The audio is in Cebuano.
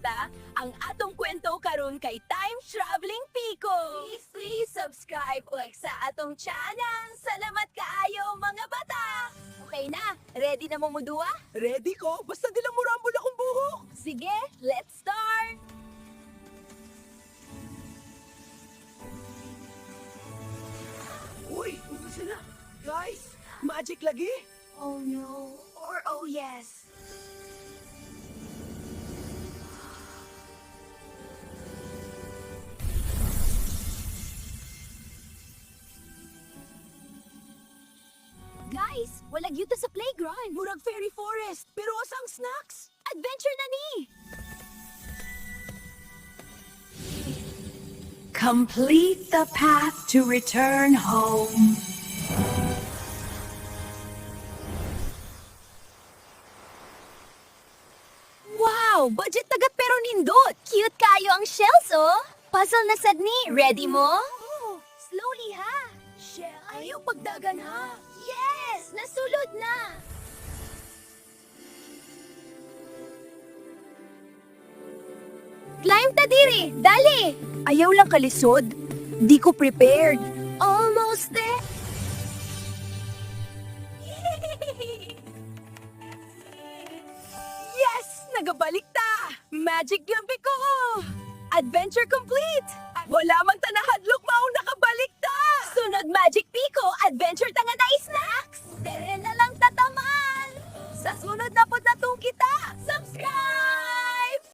bata, ang atong kwento karon kay Time Traveling Pico. Please, please subscribe like sa atong channel. Salamat kaayo, mga bata! Okay na, ready na mo mudua? Ready ko? Basta di lang murambol akong buhok. Sige, let's start! Uy, ubusin na. Guys, magic lagi. Oh no, or oh yes. Guys, wala gyud ta sa playground. Murag fairy forest, pero asang snacks? Adventure na ni! Complete the path to return home. Wow! Budget tagat pero nindot! Cute kayo ang shells, oh! Puzzle na sad ni! Ready mo? Oh, slowly ha! Shell, ayaw pagdagan ha. Yes! Nasulod na! Climb ta diri! Dali! Ayaw lang kalisod. Di ko prepared. Almost there! Yes! Nagabalik ta! Magic lang ko! Adventure complete! Wala mang tanahadlok.